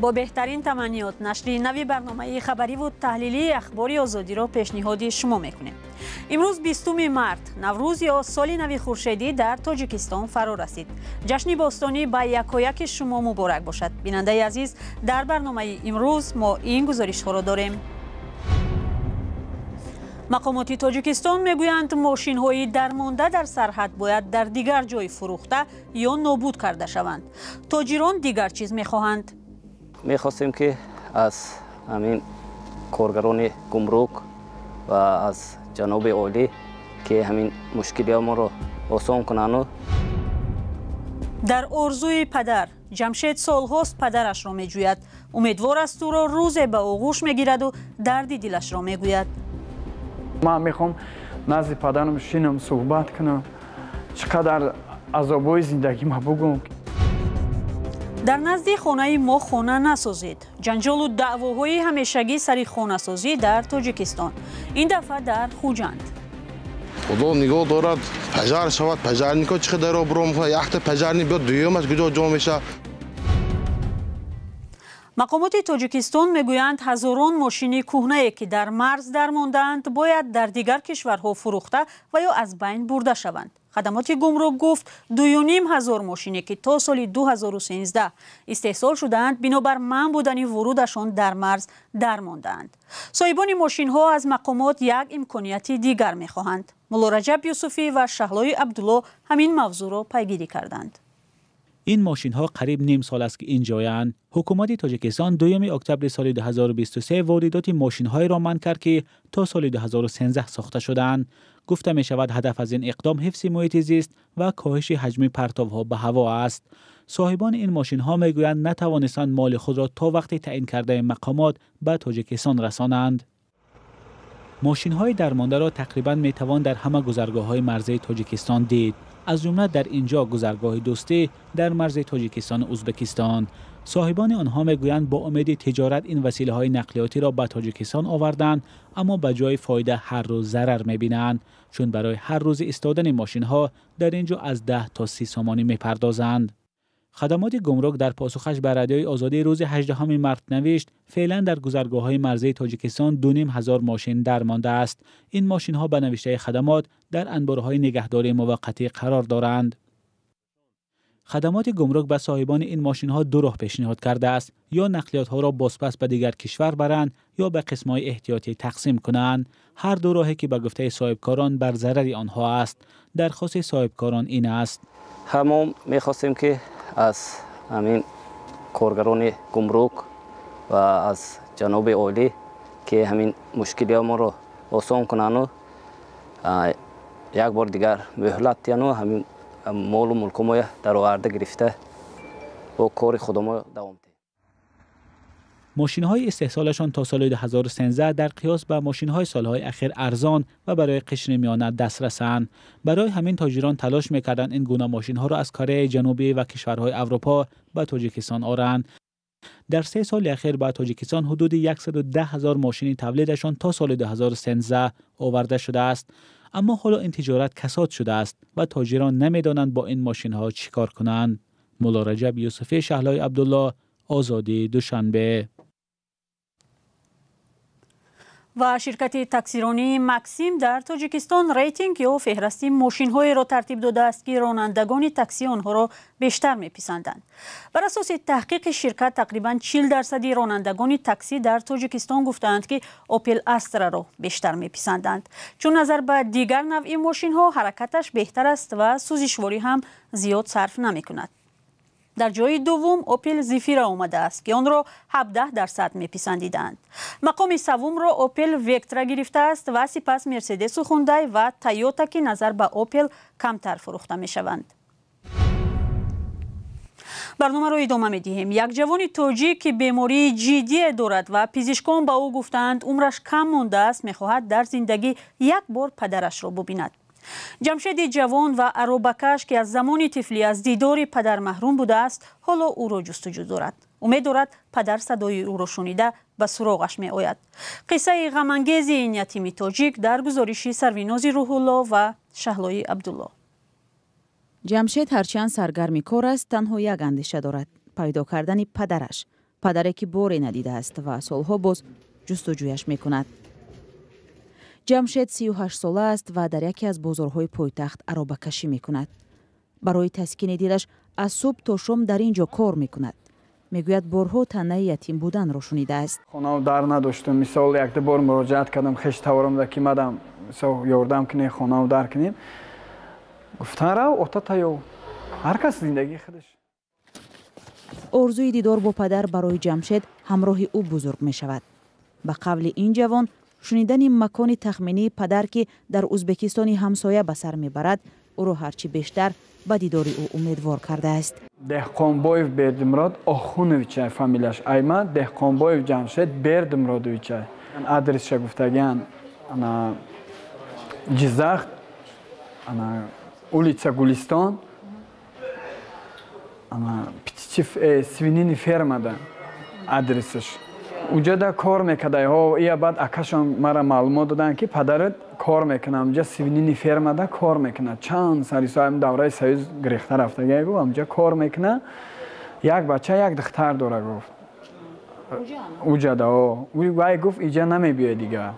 Бо беҳтарин таманниёт нашри нави барномаи хабариву таҳлилии Ахбори Озодиро пешниҳоди шумо мекунем. Имрӯз 20 март, Наврӯз ё соли нави хуршедӣ дар Тоҷикистон фаро расид. Ҷашни бостонӣ ба якояки шумо муборак бошад. Бинандаи азиз, дар барномаи имрӯз мо ин гузоришҳоро дорем. Мақомоти Тоҷикистон мегӯянд, мошинҳои дармонда дар сарҳад бояд дар дигар ҷой фурӯхта ё нобуд карда шаванд. Тоҷирон дигар чиз мехоҳанд. Мехостем, ки аз ҳамин коргарони гумрук ва аз ҷаноби олӣ, ки ҳамин мушкилиҳо моро осон кунанду. Дар орзуи падар. Ҷамшед солҳост падарашро меҷӯяд. Умедвор аст, ӯро рӯзе ба оғӯш мегираду дарди дилашро мегӯяд. Ман мехоҳам назди падарам шинам, суҳбат кунам, чӣ қадар азобҳои зиндагима бугӯм. Дар назди хонаи мо хона насозед. Ҷанҷолу даъвоҳои ҳамешагӣ сари хонасозӣ дар Тоҷикистон, ин дафъа дар Хуҷанд. Худо нигоҳ дорад, пожар шавад, пожарник о чӣ қадар обром, якта пожарник биёд, дуюмаш куҷо ҷо мешавад? Мақомоти Тоҷикистон мегӯянд, ҳазорон мошини кӯҳнае, ки дар марз дармондаанд, бояд дар дигар кишварҳо фурӯхта ва ё аз байн бурда шаванд. Хадамоти гумрук гуфт, 2500 мошине, ки то соли 2013 истеҳсол шудаанд, бинобар манъ будани вурудашон дар марз дармондаанд. Соҳибони мошинҳо аз мақомот як имконияти дигар мехоҳанд. Муллораҷаб Юсуфӣ ва Шаҳлои Абдулло ҳамин мавзӯъро пайгирӣ карданд. Ин мошинҳо қариб ним сол аст, ки ин ҷоянд. Ҳукумати Тоҷикистон 2 октябри соли 2023 воридоти мошинҳоеро манъ кард, ки то соли 2013 сохта шудаанд. Гуфта мешавад, ҳадаф аз ин иқдом ҳифзи муҳити зист ва коҳиши ҳаҷми партовҳо ба ҳаво аст. Соҳибони ин мошинҳо мегӯянд, натавонистанд моли худро то вақти таъин кардаи мақомот ба Тоҷикистон расонанд. Мошинҳои дармондаро тақрибан метавон дар ҳама гузаргоҳҳои марзии Тоҷикистон дид, аз ҷумла дар ин ҷо, гузаргоҳи Дӯстӣ дар марзи Тоҷикистону Ӯзбекистон. Соҳибони онҳо мегӯянд, бо умеди тиҷорат ин василаҳои нақлиётиро ба Тоҷикистон оварданд, аммо ба ҷои фоида ҳар рӯз зарар мебинанд, чун барои ҳар рӯзи истодани мошинҳо дар ин ҷо аз 10 то 30 сомонӣ мепардозанд. Хадамоти гумрук дар посухаш ба Радиои Озодӣ рӯзи 18 март навишт, феълан дар гузаргоҳҳои марзии Тоҷикистон 2500 мошин дармондааст. Ин мошинҳо, ба навиштаи хадамот, дар анборҳои нигаҳдории муваққатӣ қарор доранд. Хадамоти гумрук ба соҳибони ин мошинҳо ду роҳ пешниҳод кардааст: ё нақлиётҳоро бозпас ба дигар кишвар баранд, ё ба қисмҳои эҳтиётӣ тақсим кунанд. Ҳар ду роҳе, ки ба гуфтаи соҳибкорон, бар зарари онҳо аст. Дархости соҳибкорон ин аст. Ҳамо мехостем, ки аз ҳамин коргарони гумрук ва аз ҷаноби олӣ, ки ҳамин мушкилиҳо моро осон кунанду як бор дигар муҳлат диҳану ҳамин молу мулкумоя дароварда гирифта, бо кори худомо давом диҳем. Мошинҳои истеҳсолашон то соли 2013 дар қиёс ба мошинҳои солҳои ахир арзон ва барои қишри миёна дастрасанд. Барои ҳамин тоҷирон талош мекарданд ин гуна мошинҳоро аз Кореяи Ҷанубӣ ва кишварҳои Аврупо ба Тоҷикистон оранд. Дар 3 соли ахир ба Тоҷикистон ҳудуди 110 ҳазор мошини тавлидашон то соли 2013 оварда шудааст. Аммо ҳоло ин тиҷорат касод шудааст ва тоҷирон намедонанд, бо ин мошинҳо чӣ кор кунанд. Муллораҷаб Юсуфӣ, Шаҳлои Абдулло, Озодӣ, Душанбе. Ва ширкати таксиронии Максим дар Тоҷикистон рейтинг ё феҳрасти мошинҳоеро тартиб додааст, ки ронандагони таксӣ онҳоро бештар меписанданд. Бар асоси таҳқиқи ширкат, тақрибан 40 дарсади ронандагони таксӣ дар Тоҷикистон гуфтаанд, ки Опел Астраро бештар меписанданд, чун назар ба дигар навъи мошинҳо ҳаракаташ беҳтар аст ва сӯзишворӣ ҳам зиёд сарф намекунад. Дар ҷои дуввум Опел Зефира омадааст, ки онро 17% меписандидаанд. Мақоми саввумро Опел Вектра гирифтааст ва сипас Мерседесу Хундай ва Тойота, ки назар ба Опел камтар фурӯхта мешаванд. Барномаро идома медиҳем. Як ҷавони тоҷик, ки бемории ҷиддие дорад ва пизишкон ба ӯ гуфтаанд, умраш кам мондааст, мехоҳад дар зиндагӣ як бор падарашро бубинад. Ҷамшеди ҷавон ва аробакаш, ки аз замони тифлӣ аз дидори падар маҳрум будааст, ҳоло ӯро ҷустуҷӯ дорад. Умед дорад, падар садои ӯро шунида, ба суроғаш меояд. Қиссаи ғамангези ин ятими тоҷик дар гузориши Сарвинози Рӯҳулло ва Шаҳлои Абдулло. Ҷамшед ҳарчанд саргарми кор аст, танҳо як андеша дорад: пайдо кардани падараш. Падаре ки боре надидааст ва солҳо боз ҷустуҷӯяш мекунад. Ҷамшед 38 сола аст ва дар яке аз бозорҳои пойтахт аробакашӣ мекунад. Барои таскини дилаш аз субҳ то шом дар ин ҷо кор мекунад. Мегӯяд, борҳо таънаи ятим буданро шунидааст. Хонаву дар надоштум. Мисол, якду бор муроҷиат кардам хештаворамда, ки мадам, мисол, ёрдам кунем, хонаву дар кунем. Гуфтан, рав, отата ёв. Ҳар кас зиндагии худаш. Орзуи дидор бо падар барои Ҷамшед ҳамроҳи ӯ бузург мешавад. Ба қавли ин ҷавон, шунидани макони тахминии падар, ки дар Узбекистони ҳамсоя ба сар мебарад, ӯро ҳарчи бештар ба дидори ӯ умедвор кардааст. Деҳқонбоев Бердимурод Охуновичай фамилияш. Айма Деҳқонбоев Ҷамшед Бердимуродовичай. Адресша гуфтагиан, ана, Ҷиззах, ана, улица Гулистон, ана, свининый фермада адресаш. Уҷада кор мекарда. Ия баъд акашон мара маълумот доданд, ки падарат кор мекунад унҷа, свининый фермада кор мекунад. Чанд сари давраи Союз гирехта рафтагия, гуфт, амҷа кор мекунад, як бача, як духтар дора, гуфт, уҷада. Вай гуфт, иҷа намебиёй дига,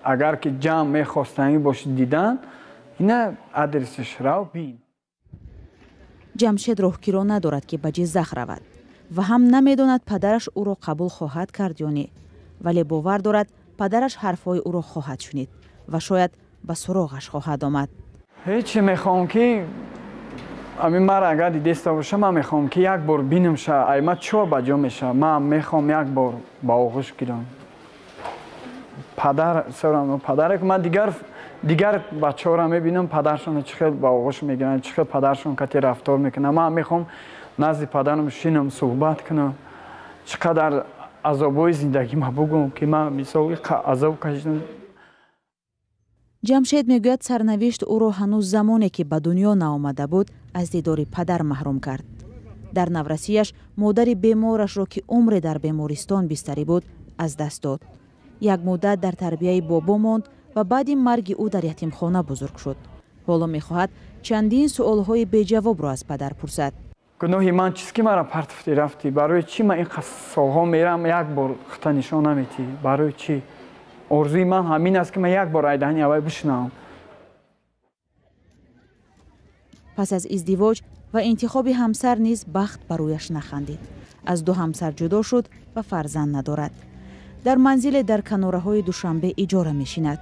агар ки ҷамъ мехостанӣ боши дидан, ина адресиш, рав, бин. Ҷамшед роҳкиро надорад, ки ба Ҷиззах равад, ва ҳам намедонад, падараш ӯро қабул хоҳад кард ё не, вале бовар дорад, падараш ҳарфҳои ӯро хоҳад шунид ва шояд ба суроғаш хоҳад омад. Ҳечи, мехоҳам, ки ами мара агар дидеста боша, ман мехоҳам, ки як бор бинамша. Ай ма чо ба ҷо мешавад? Ман мехоҳам як бор ба оғӯш гирам падар. Падарек ман дигар бачаҳоро мебинам, падаршонро чӣ хел ба оғӯш мегиранд, чӣ хел падаршон кати рафтор мекунанд. Ман мехоҳам назди падарам шинам, суҳбат кунам, чӣ қадар азобҳои зиндагима бугӯм, ки ман, мисол, азоб кашидам. Ҷамшед мегӯяд, сарнавишт ӯро ҳанӯз замоне ки ба дунё наомада буд, аз дидори падар маҳрум кард. Дар наврасияш модари беморашро, ки умре дар бемористон бистарӣ буд, аз даст дод. Як муддат дар тарбияи бобо монд ва баъди марги ӯ дар ятимхона бузург шуд. Ҳоло мехоҳад чандин суолҳои беҷавобро аз падар пурсад. Гуноҳи ман чист, ки мара партофтӣ, рафтӣ? Барои чӣ ман ин солҳо мерам, як бор хута нишон наметӣ? Барои чӣ? Орзуи ман ҳамин аст, ки ман як бор айдаҳани аввал бишунавам. Пас аз издивоҷ ва интихоби ҳамсар низ бахт ба рӯяш нахандид. Аз ду ҳамсар ҷудо шуд ва фарзанд надорад. Дар манзиле дар канораҳои Душанбе иҷора мешинад.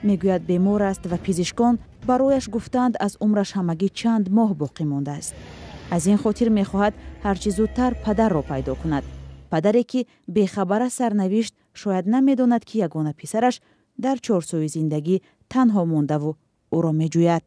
Мегӯяд, бемор аст ва пизишкон барояш гуфтаанд, аз умраш ҳамагӣ чанд моҳ боқӣ мондааст. Аз ин хотир мехоҳад ҳарчи зудтар падарро пайдо кунад, падаре ки бехабар аз сарнавишт шояд намедонад, ки ягона писараш дар чорсӯи зиндагӣ танҳо мондаву ӯро меҷӯяд.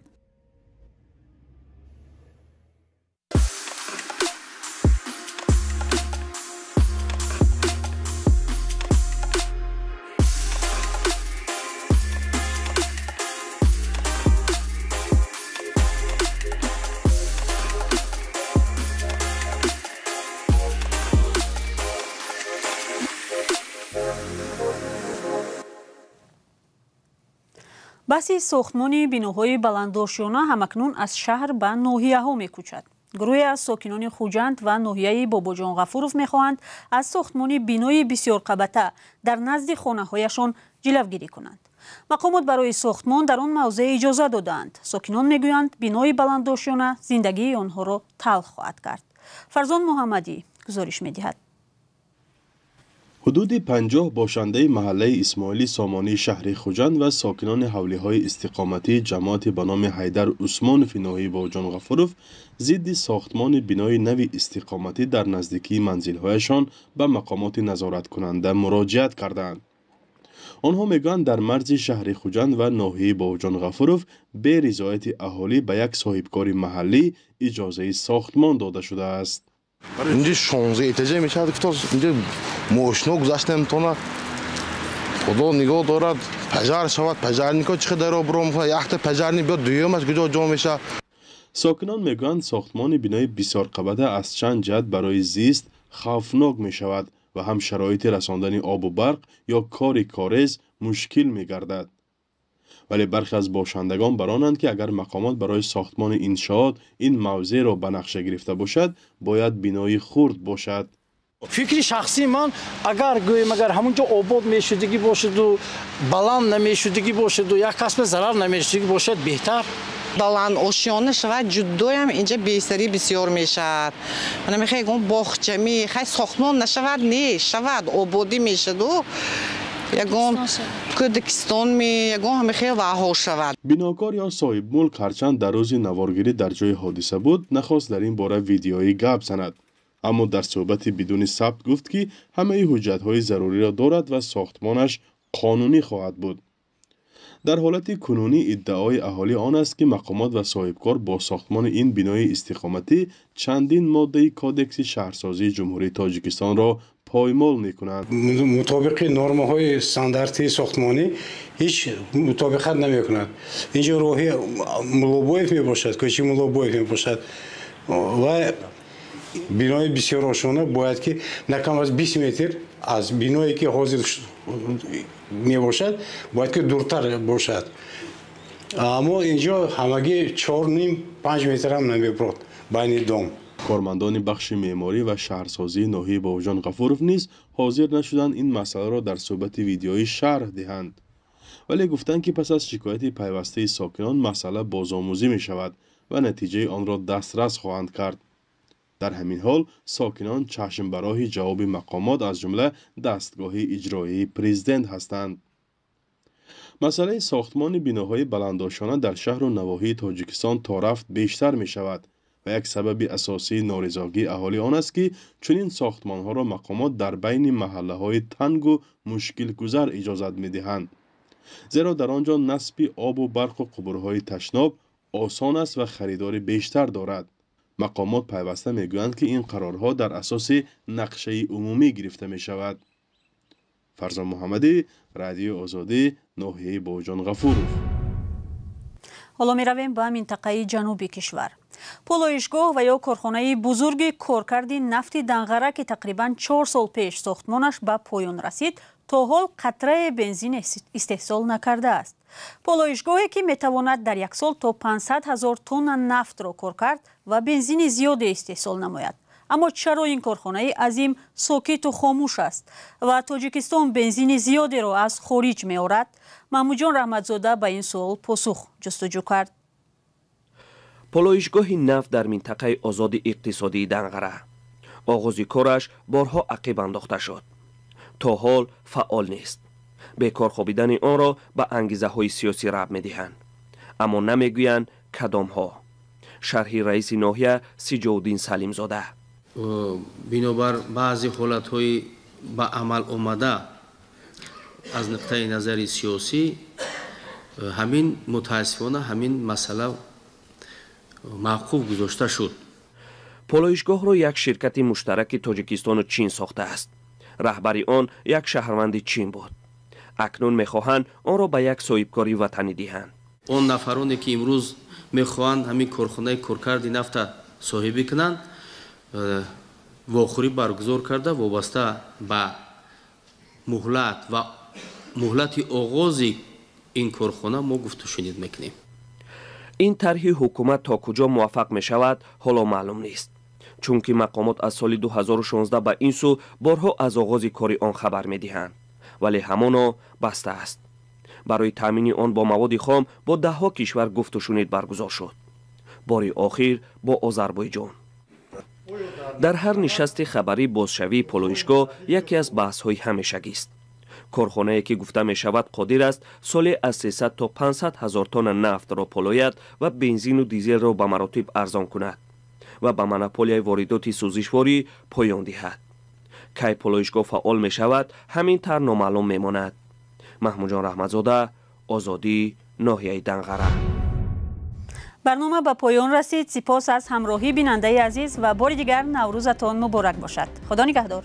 Баҳси сохтмони биноҳои баландошёна ҳамакнун аз шаҳр ба ноҳияҳо мекӯчад. Гурӯҳе аз сокинони Хуҷанд ва ноҳияи Бобоҷон Ғафуров мехоҳанд аз сохтмони бинои бисёрқабата дар назди хонаҳояшон ҷилавгирӣ кунанд. Мақомот барои сохтмон дар он мавзеъ иҷоза додаанд. Сокинон мегӯянд, бинои баландошёна зиндагии онҳоро талх хоҳад кард. Фарзон Муҳаммадӣ гузориш медиҳад. Ҳудуди 50 бошандаи маҳаллаи Исмоили Сомонии шаҳри Хуҷанд ва сокинони ҳавлиҳои истиқоматии ҷамоати ба номи Ҳайдар Усмонови ноҳияи Бобоҷон Ғафуров зидди сохтмони бинои нави истиқоматӣ дар наздикии манзилҳояшон ба мақомоти назораткунанда муроҷиат кардаанд. Онҳо мегӯянд, дар марзи шаҳри Хуҷанд ва ноҳияи Бобоҷон Ғафуров бе ризояти аҳолӣ ба як соҳибкори маҳаллӣ иҷозаи сохтмон дода шудааст. Инҷа 16 этажа мешавад, ки то инҷа мошино гузашта наметавонад. Худо нигоҳ дорад, пожар шавад, пожарникҳо чӣ қадар обрӯ мекунад. Якта пожарник биёд, дуюмаш куҷо ҷо мешавад? Сокинон мегӯянд, сохтмони бинои бисёрқабата аз чанд ҷиҳат барои зист хавфнок мешавад ва ҳам шароити расондани обу барқ ё кори корез мушкил мегардад. Вале бархе аз бошандагон бар онанд, ки агар мақомот барои сохтмони иншоот ин мавзеъро ба нақша гирифта бошад, бояд бинои хурд бошад. Фикри шахсии ман, агар гӯем, агар ҳамунҷо обод мешудагӣ бошаду баланд намешудагӣ бошаду як касбе зарар намешудагӣ бошад, беҳтар. Баланд ошёна шавад, ҷудоям инҷа бесарӣ бисёр мешавад. Мана мехоҳем ягон боғчами, хай сохтмон нашавад, не, шавад, ободӣ мешаду ягон кӯдакистон ми, ягон ҳама хел ваҳо шавад. Бинокор ё соҳибмулк ҳарчанд дар рӯзи наворгирӣ дар ҷои ҳодиса буд, нахост дар ин бора видеоӣ гап занад, аммо дар суҳбати бидуни сабт гуфт, ки ҳамаи ҳуҷҷатҳои заруриро дорад ва сохтмонаш қонунӣ хоҳад буд. Дар ҳолати кунунӣ иддаои аҳолӣ он аст, ки мақомот ва соҳибкор бо сохтмони ин бинои истиқоматӣ чандин моддаи Кодекси шаҳрсозии Ҷумҳурии Тоҷикистонро поймол мекунанд. Мутобиқи нормаҳои стандартии сохтмонӣ ҳеҷ мутобиқат намекунад. Инҷо роҳи Муллобоев мебошад, кӯчаи Муллобоев мебошад ва бинои бисёр ошона бояд ки на кам аз 20 метр аз биное, ки ҳозир мебошад, бояд ки дуртар бошад. Аммо инҷо ҳамагӣ 4,5-5 метрам намебурд байни дом. Кормандони бахши меъморӣ ва шаҳрсозии ноҳияи Бобоҷон Ғафуров низ ҳозир нашуданд ин масъаларо дар суҳбати видеоӣ шарҳ диҳанд, вале гуфтанд, ки пас аз шикояти пайвастаи сокинон масъала бозомӯзӣ мешавад ва натиҷаи онро дастрас хоҳанд кард. Дар ҳамин ҳол сокинон чашм ба роҳи ҷавоби мақомот, аз ҷумла дастгоҳи иҷроияи президент ҳастанд. Масъалаи сохтмони биноҳои баландошона дар шаҳру навоҳии Тоҷикистон то рафт бештар мешавад ва як сабаби асосии норизогии аҳолӣ он аст, ки чунин сохтмонҳоро мақомот дар байни маҳаллаҳои тангу мушкилгузар иҷозат медиҳанд, зеро дар он ҷо насби обу барқу қубурҳои ташноб осон аст ва харидори бештар дорад. Мақомот пайваста мегӯянд, ки ин қарорҳо дар асоси нақшаи умумӣ гирифта мешавад. Фарзон Муҳаммадӣ, Радиои Озодӣ, ноҳияи Бобоҷон Ғафуров. Ҳоло меравем ба минтақаи ҷануби кишвар. Полоишгоҳ ва ё корхонаи бузурги коркарди нафти Данғара, ки тақрибан 4 сол пеш сохтмонаш ба поён расид, то ҳол қатрае бензин истеҳсол накардааст. Полоишгоҳе, ки метавонад дар як сол то 500 ҳазор тонна нафтро коркард ва бензини зиёде истеҳсол намояд. Аммо чаро ин корхонаи азим сокиту хомӯш аст ва Тоҷикистон бензини зиёдеро аз хориҷ меорад? Маҳмудҷон Раҳматзода ба ин суол посух ҷустуҷӯ кард. Полоишгоҳи нафт дар минтақаи озоди иқтисодии Данғара оғози кораш борҳо ақиб андохта шуд, то ҳол фаъол нест. Бекор хобидани онро ба ангизаҳои сиёсӣ рабт медиҳанд, аммо намегӯянд кадомҳо. Шарҳи раиси ноҳия Сиҷовуддин Салимзода. Бинобар баъзе ҳолатҳои ба амал омада аз нуқтаи назари сиёсӣ, ҳамин мутаассифона ҳамин масъала мавқуф гузошта шуд. Полоишгоҳро як ширкати муштараки Тоҷикистону Чин сохтааст. Раҳбари он як шаҳрванди Чин буд. Акнун мехоҳанд онро ба як соҳибкори ватанӣ диҳанд. Он нафароне, ки имрӯз мехоҳанд ҳамин корхонаи коркарди нафта соҳибӣ кунанд, вохӯрӣ баргузор карда, вобаста ба муҳлат ва муҳлати оғози ин корхона мо гуфтушунид мекунем. Ин тарҳи ҳукумат то куҷо муваффақ мешавад, ҳоло маълум нест, чунки мақомот аз соли 2016 ба ин сӯ борҳо аз оғози кори он хабар медиҳанд, вале ҳамоно баста аст. Барои таъмини он бо маводи хом бо даҳҳо кишвар гуфтушунид баргузор шуд, бори охир бо Озарбойҷон. Дар ҳар нишасти хабарӣ бозшавии полоишгоҳ яке аз баҳсҳои ҳамешагист. Корхонае, ки гуфта мешавад, қодир аст соле аз 300 то 500 ҳазор тонна нафтро полояд ва бензину дизелро ба маротиб арзон кунад ва ба монополияи воридоти сӯзишворӣ поён диҳад. Кай полоишгоҳ фаъол мешавад, ҳамин тавр номаълум мемонад. Маҳмудҷон Раҳматзода, Озодӣ, ноҳияи Данғара. Барнома ба поён расид. Сипос аз ҳамроҳӣ, бинандаи азиз, ва бори дигар Наврӯзатон муборак бошад. Худо нигаҳдор.